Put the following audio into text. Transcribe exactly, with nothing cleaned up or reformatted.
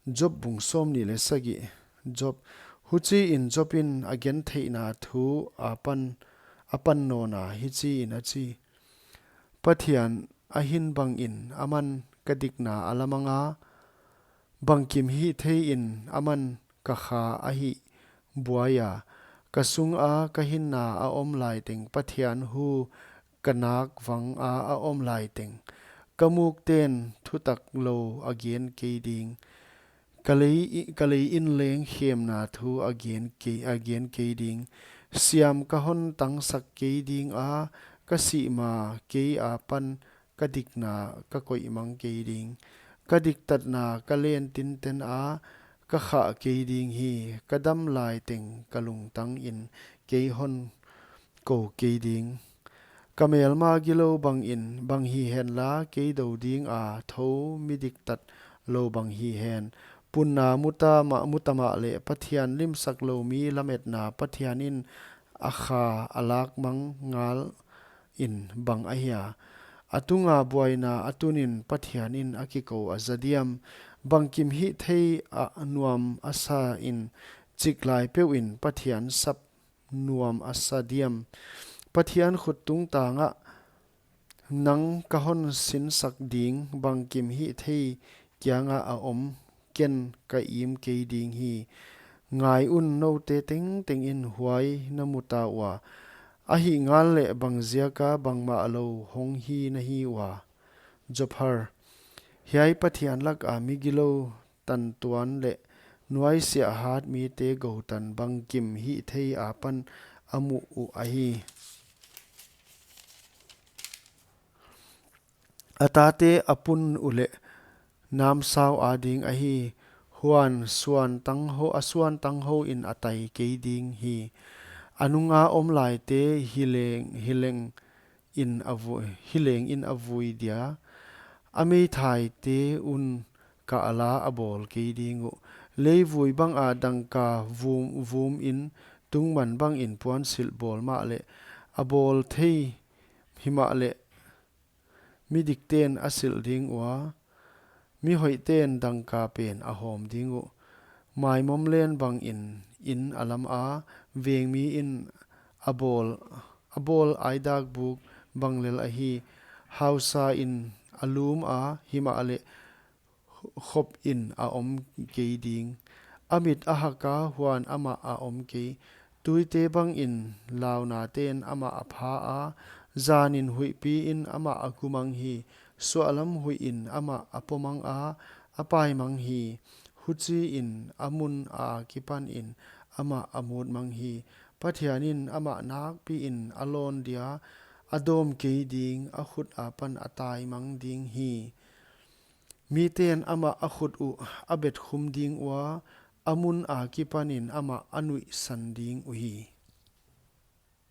Job bung sawmnih leh sagih. Job. Huchiin Job in a gentheihna thu a pan, a pan nawna hichiin a chi: Pathian ahin bangin aman ka dikna a la manga, bangkim hihtheiin aman ka kha a hih buaia, ka sunga ka hinna a om laiteng, Pathian hu ka nak vanga a om laiteng, ka mukten thutak lou a gen kei ding, ka lei, ka lei in leng khemna thu a gen kei, a gen kei ding. Siam ka hon tangsak kei dinga, ka sih ma kei apan ka dikna ka koih mang kei ding. Ka diktatna ka len tinten a, ka khah kei ding hi. Ka dam laiteng ka lungtangin kei hon kou kei ding. Ka melma gilou bangin, bang hihen la, kei dou dinga thou mi diktat lou bang hihen. Punna muta mah, muta mah leh Pathian limsak lou mi lametna Pathian in a kha a lak mang ngal in bang ahia? A tunga buaina a tunin Pathian in a kikou a za diam? Bangkim hihthei a nuam a sa in, chiklai peuhin Pathian sap nuam a sa diam? Pathian khut tungtangah nang ka hon sinsak ding, bangkim hihthei kianga a om ken ka im kei ding hi. Ngai un, noute tengteng in huai na muta ua, ahih ngal leh bang ziaka bangmah lou hong hi na hi ua? Job har. Hiai Pathian laka mi gilou tantuan leh nuaisiah hat mite goutan bangkim hihthei apan a muh uh ahi. A tate a pun uleh namsau ading ahi. Huan suan tang hou, a suan tang houin a tai kei ding hi. A nunga om laite hileng, hileng in a vui, hileng in a vui dia. A meithaite un kah la a bawl kei ding uh. Leivui banga dangka vum, vum in tungman bangin puansilh bawl mahleh a bawl thei himahleh, midikten a silh ding ua, mihoihten dangka pen a hawm ding uh. Maimom len bangin in a lama, vengmi in a bawl, a bawl aidak buk bang lel ahi. Hausa in a lum a, himahleh khop in a om kei ding. A mit a haka, huan amah a om kei. Tuite bangin launaten amah a pha a, zanin huihpi in amah a gu mang hi. Suahlam huih in amah a po mang a, a pai mang hi. Huchiin a mun akipanin amah a mut mang hi. Pathian in amah nakpiin a lawn dia, a dawm kei ding, a khut apan a tai mang ding hi. Miten amah a khut uh a betkhum ding ua, a mun akipanin amah a nuihsan ding uhi.